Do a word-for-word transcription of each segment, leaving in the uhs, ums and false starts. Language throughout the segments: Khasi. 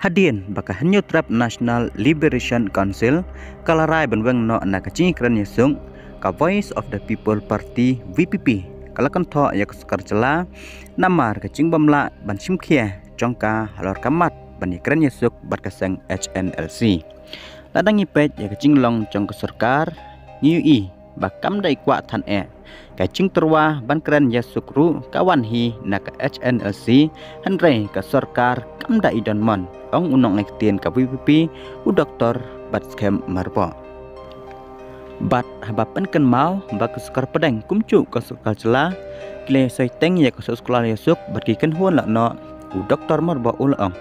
Hadien ba ka Hynñiewtrep National Liberation Council ka la rai ban weng noh na ka jingïakren ïasuk, ka Voice of the People Party, V P P, ka la kynthoh ïa ka sorkar jylla namar ka jingbymlah ban shim khia jong ka halor ka mat ban ïakren ïasuk bad ka seng H N L C. Lada ngi peit ïa ka jinglong jong ka sorkar, ngi ïohi ba kam da i kwah than eh. Ka jingtyrwa ban kren ïasuk ruh ka wan hi na ka H N L C, hynrei ka sorkar kam da i don mon, ong u nongaiktien ka V P P, u Doktor Batskhem Myrboh. Bad haba pynkynmaw ba ka sorkar pdeng kumjuh ka sorkar jylla ki la ïasoi teng ïa ka soskular ïasuk bad ki kynhun lehnoh, u Doktor Myrboh u la ong,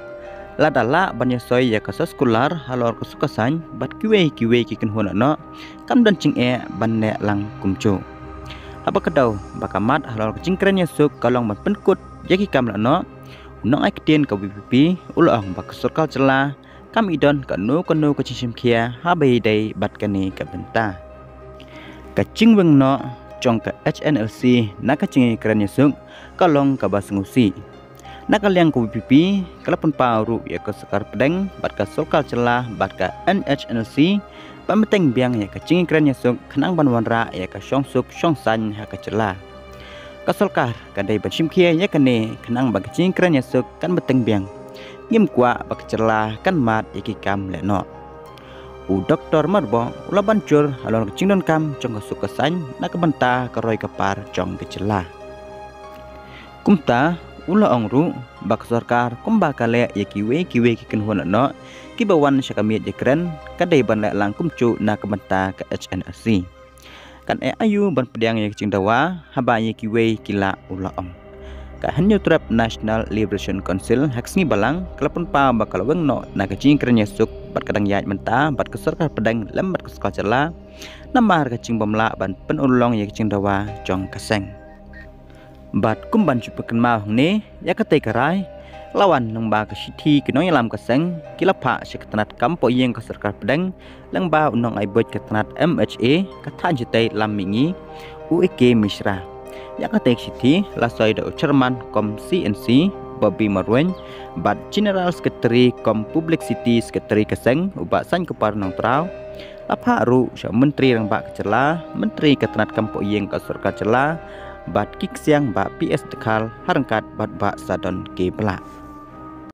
lada lah ban ïasoi ïa ka soskular halor ka suk ka saiñ bad kiwei kiwei ki kynhun lehnoh, kam don jingeh ban neh lang kumjuh. Haba ka daw ba ka mat halor ka jingkren ïasuk ka long ban pynkut ïa ki kam lehnoh, u nongaiktien ka V P P u la ong ba ka sorkar jylla kam i don kano kano ka jingshim khia haba ïadei bad kane ka bynta. Ka jingweng noh jong ka H N L C na ka jingïakren ïasuk ka long kaba sngewsih. Na ka liang ka V P P ka la pynpaw ruh ïa ka sorkar pdeng bad ka sorkar jylla bad ka N H N L C ban bteng biang ïa ka jingïakren ïasuk khnang ban wanrah ïa ka shongsuk shongsaiñ ha ka jylla. Ka sorkar ka dei ban shim khia ïa kane khnang ba ka jingïakren ïasuk kan bteng biang. Ngim kwah ba ka jylla kan mad ïa ki kam lehnoh. U Doktor Myrboh u la ban jur halor ka jingdonkam jong ka suk ka saiñ na ka bynta ka roi ka par jong ka jylla. Kumta u la ong ruh ba ka sorkar kumba ka leh ïa kiwei kiwei ki kynhun lehnoh kiba wan sha ka miet ïakren ka dei ban leh lang kumjuh na ka bynta ka H N L C. Kan eh aïu ban pdiang ïa ka jingdawa haba ïa kiwei ki lah, u la ong. Ka Hynñiewtrep National Liberation Council ha ka sngi Balang ka la pynpaw ba ka la weng noh na ka jingïakren ïasuk bad ka dang ïaid mynta bad ka sorkar pdeng lem bad ka sorkar jylla namar ka jingbymlah ban pynurlong ïa ka jingdawa jong ka seng. Bad kum ban shu pynkynmaw hangne, ïa katei ka rai ka la wan lyngba ka shithi ki nongïalam ka seng ki la phah sha ka tnat kam poh ïing ka sorkar pdeng lyngba u nongai buit ka tnat M H A ka thaiñ shatei lam mihngi, u A K Mishra. Ïa katei ka shithi la soi da u Chairman kom C N C, Bobby Marwein, bad General Secretary kom Publicity Secretary ka seng, u Bah Saiñkupar Nongtraw. La phah ruh sha Myntri Rangbah ka jylla, Myntri ka tnat kam poh ïing ka sorkar jylla, bad ki ksiang Bah P S Dkhar ha ryngkat bad Bah Sadon K Blah.